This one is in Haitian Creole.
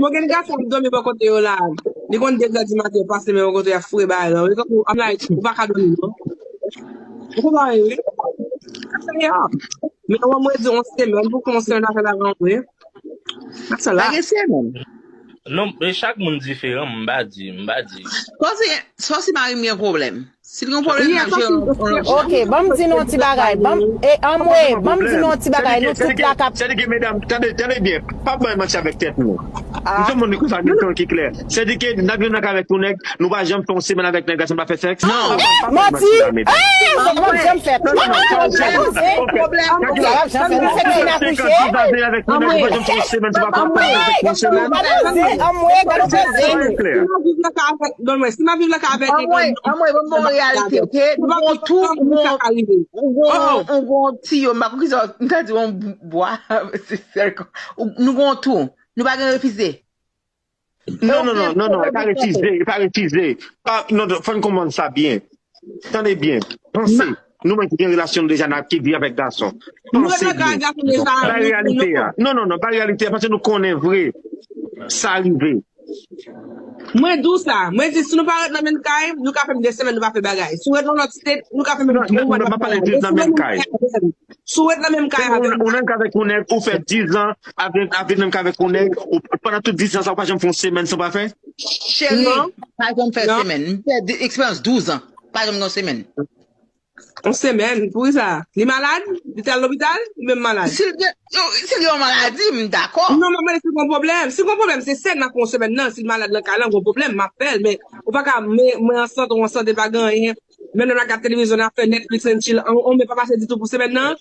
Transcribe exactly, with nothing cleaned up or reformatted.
Mwen gen gason ap dòmi bò kote yo la. Li konn de zè di maten, yo pase men bò kote y ap foure bagay lan. Li tankou, I'm like, ou pa ka dòmi, non. Ou konprann, wi. That's a, yeah. Men yon mwen di yon semèn, pou kòmanse yon afè la, wi. That's a lot. Pa gen semèn. Non, e chak moun diferan, m pa di, m pa di. Sòsi, sòsi mari m gen pwoblèm. Si l gen pwoblèm, n ap jere. Ok, ban m di nou yon ti bagay. Ban m, e, anmwe, ban m di nou yon ti bagay. Nou tout la k ap. Sèdike, medam, tande, tande byen. Pa bay manti avèk tèt nou. Nou se moun ki konsa, nou se moun ki klè. Sèdike, n ap jwenn nan kay avèk yon nèg, nou pa janm fè yon semèn avèk nèg la san n pa fè sèks. Non. Manti! Ah, sa p ap janm fèt. Non, non, non, pa yon sèks. Ok. Sa p ap janm fèt. Nou fèk vin akouche. Avèk yon nèg, nou pa janm fè yon semèn, nou pa fè yon semèn. Anmwe, gade koze. Si m ap viv nan kay avèk, non, mwen, si m ap viv nan kay avèk nèg Anmwe, anmwe, ban m ba w yon reyalite, ok? Nou gon tou, ou gon, ou gon, ou gon tiyo, m pa konn kisa, m ta di yon bwa, se sèl, nou gon tou, nou pa gen refize. Non, non, non, non, non, e pa refize, e pa refize. Pa, non, non, fò n konprann sa byen. Tande byen, panse, nou menm ki gen relasyon nou deja, n ap ki viv avèk gason. Panse byen. Bay reyalite a. Non, non, non, bay reyalite a, paske nou konnen vre. Sa rive. Mwen di w sa. Mwen di, si nou pa ret nan menm kay, nou ka fè menm de semèn, nou pa fè bagay. Si w ret nan lòt state, nou ka fè menm yon mwa, nou pa fè bagay. Men si w ret nan menm kay avè m, si w ret nan menm kay avè m. Ou nan kay avèk yon nèg, ou fè diz an, ap viv nan kay avèk yon nèg, ou, pandan tout diz an sa, ou pa janm fè yon semèn san pa fè? Cheri, pa janm fè semèn. M fè eksperyans douz an. Pa janm gen yon semèn. Yon semèn, poukisa? Li malad? Li t al lopital? Li menm malad? Si l gen, si l gen yon maladi, m dakò. Non, m ap mande si l gen yon pwoblèm. Si l gen yon pwoblèm, se sèl nan fè yon semèn nan. Si l malad nan kay lan, gen yon pwoblèm, m ap fè l. Men ou pa ka, men mwen an sante, ou an sante, pa gen anyen. Men nou la gad televizyon, n ap fè Netflix and chill. An, an, men pa pase ditou pou semèn nan.